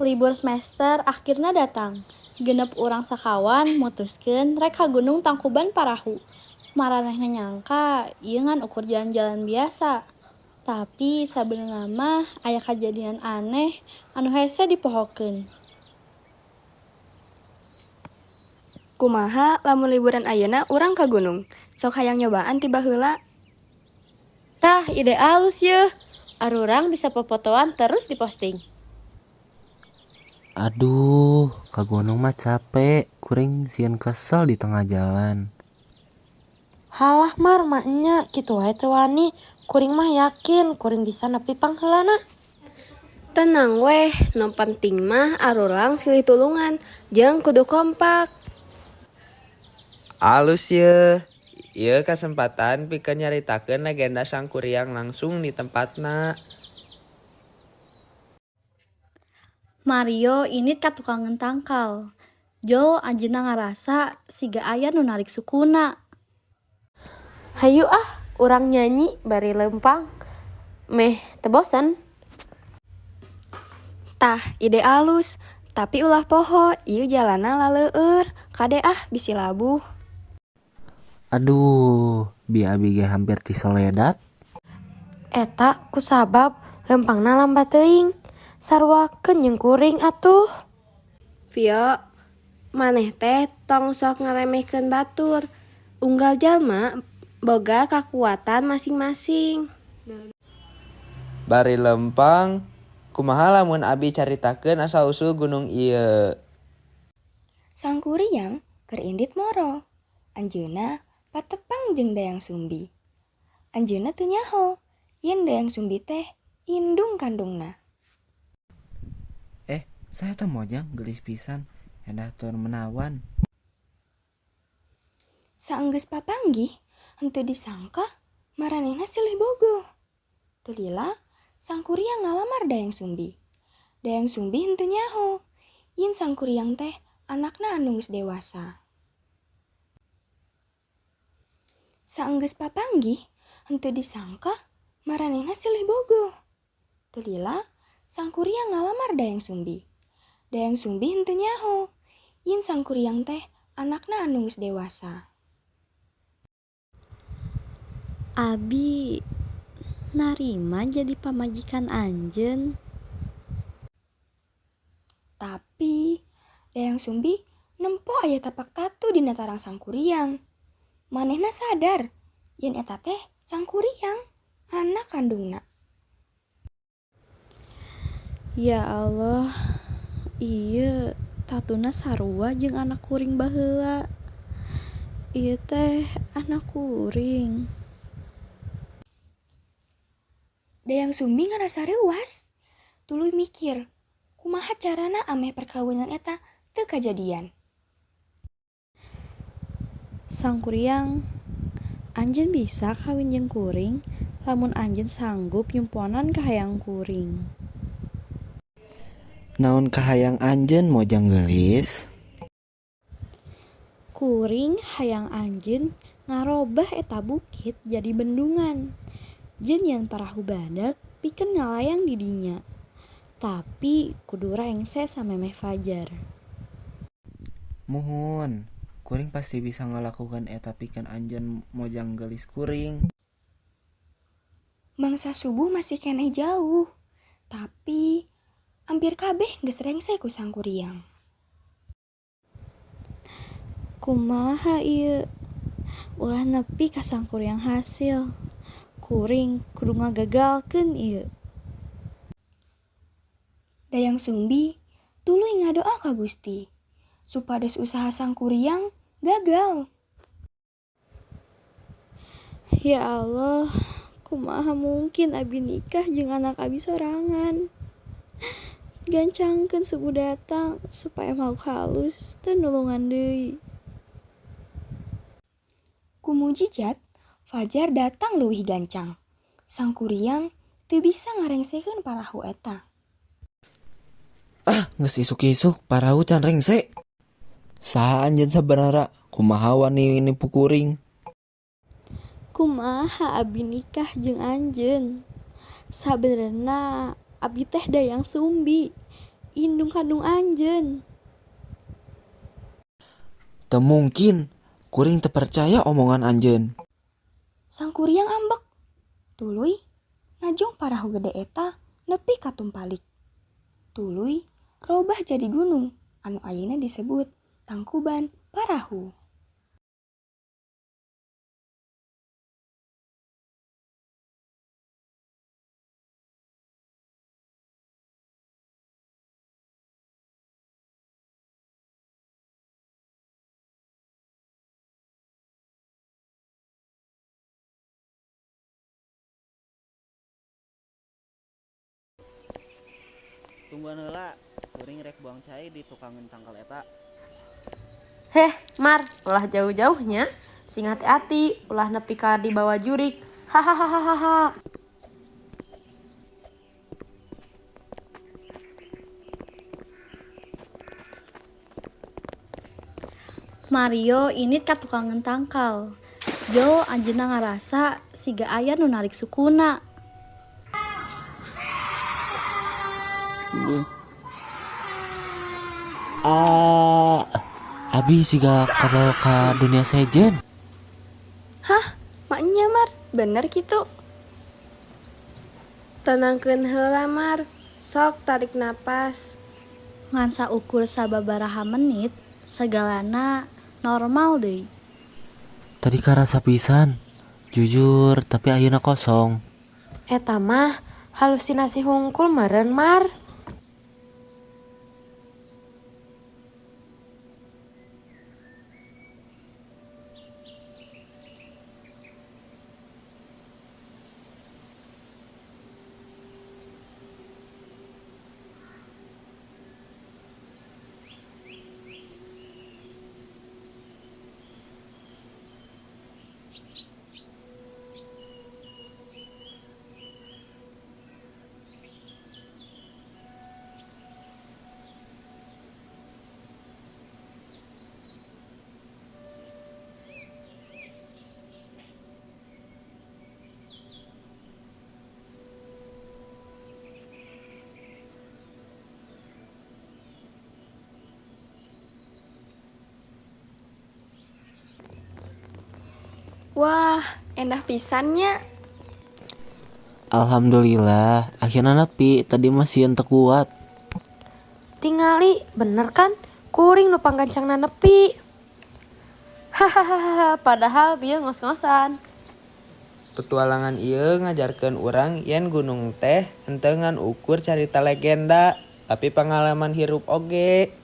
Libur semester akhirna datang. Genep urang sakawan mutuskeun rek ka Gunung Tangkuban Parahu. Maranehna nyangka ieu ngan ukur jalan-jalan biasa. Tapi sabenerna mah aya kajadian aneh anu hese dipohokeun. Kumaha lamun liburan ayeuna urang ka gunung? Sok hayang nyobaan ti baheula. Tah, ide alus yeuh. Arurang bisa popotoan terus diposting. Aduh, ka gunung mah cape, kuring sieun kesel di tengah jalan. Halah Mar, maenya kitu wae teu wani. Kuring mah yakin kuring bisa nepi pangheulana. Tenang weh, nu penting mah arurang silih tulungan jeung kudu kompak. Alus yeuh. Ieu kasempatan pikeun nyaritakeun legenda Sangkuriang langsung di tempatna. Mario indit ka tukangeun tangkal. Jol anjeunna ngarasa siga aya nu narik sukuna. Hayu ah, urang nyanyi bari leumpang. Meh teu bosen. Tah, ide alus, tapi ulah poho ieu jalanna laleueur, kade ah bisi labuh. Aduh, bi abi ge hampir tisoledat. Eta kusabab leumpangna lambat teuing. Saruakeun jeung kuring atuh. Vio, maneh teh tong sok ngaremehkeun batur. Unggal jalma boga kakuatan masing-masing. Bari leumpang, kumaha lamun abi caritakeun asal usul gunung ieu? Sangkuriang keur indit moro. Anjeunna patepang jeung Dayang Sumbi. Anjeunna teu nyaho yen Dayang Sumbi teh indung kandungna. Eh, saha eta Mojang geulis pisan, endah tur menawan. Saenggeus papanggih, henteu disangka maranehna silih bogoh. Teu lila Sangkuriang ngalamar Dayang Sumbi. Dayang Sumbi henteu nyaho yen Sangkuriang teh anakna anu geus dewasa. Saenggeus papanggih, henteu disangka maranehna silih bogoh. Teu lila Sangkuriang ngalamar Dayang Sumbi. Dayang Sumbi henteu nyaho yen Sangkuriang teh anakna anu geus dewasa. Abi narima jadi pamajikan anjeun. Tapi Dayang Sumbi nempo aya tapak tatu dina tarang Sangkuriang. Manehna sadar yen eta teh Sangkuriang, anak kandungna. Ya Allah, ieu tatuna sarua jeung anak kuring baheula. Ieu teh anak kuring. Dayang Sumbi ngarasa reuwas, tuluy mikir kumaha carana ameh perkawinan eta teu kajadian. Sangkuriang, anjeun bisa kawin jeung kuring lamun anjeun sanggup nyumponan kahayang kuring. Naon kahayang anjeun Mojang geulis? Kuring hayang anjeun ngarobah eta bukit jadi bendungan. Jeung nyieun parahu badak pikeun ngalayang di dinya. Tapi kudu rengse samemeh fajar. Muhun, kuring pasti bisa ngalakukeun eta pikeun anjeun Mojang geulis kuring. Mangsa subuh masih keneh jauh, tapi ampir kabeh geus rengse ku Sangkuriang. Kumaha ieu? Ulah nepi ka Sangkuriang hasil. Kuring kudu ngagagalkeun ieu. Dayang Sumbi tuluy ngadoa ka Gusti supados usaha Sangkuriang gagal. Ya Allah, kumaha mungkin abi nikah jeung anak abi sorangan. Gancangkeun subuh datang supaya makhluk halus teu nulungan deui. Ku mujijat, fajar datang leuwih gancang. Sangkuriang teu bisa ngarengsekeun parahu eta. Ah, geus isuk-isuk parahu can rengse. Saha anjeun sabenerna? Kumaha wani nipu kuring? Kumaha abi nikah jeung anjeun? Sabenerna abi teh Dayang Sumbi. Indung kandung anjeun. Teu mungkin, kuring teu percaya omongan anjeun. Sangkuriang ambek. Tuluy najong parahu gede eta nepi ka tumpalik. Tuluy robah jadi gunung anu ayeuna disebut Tangkuban Parahu. Tungguan heula, kuring rek buang cai di tukangeun tangkal eta. Heh, Mar, ulah jauh-jauhnya. Sing hati-hati, ulah nepi ka dibawa jurik. Hahaha. Mario indit ka tukangeun tangkal. Jol anjeunna ngarasa siga aya nu narik sukuna. Ah, abi siga kabawa ka dunia sejen. Hah, maknya Mar, bener kitu. Tenangkeun heula Mar, sok tarik napas. Ngan saukur sababaraha menit, sagalana normal deui. Tadi karasa pisan, jujur tapi ayeuna kosong. Eta mah halusinasi hungkul meureun Mar. Wah, endah pisan nya. Alhamdulillah, akhirnya nepi. Tadi mah sieun teu kuat. Tingali, bener kan? Kuring nu panggancangna nepi. Hahaha, padahal bieu ngos-ngosan. Petualangan ieu ngajarkeun urang yen gunung teh henteu ngan ukur carita legenda, tapi pangalaman hirup oge.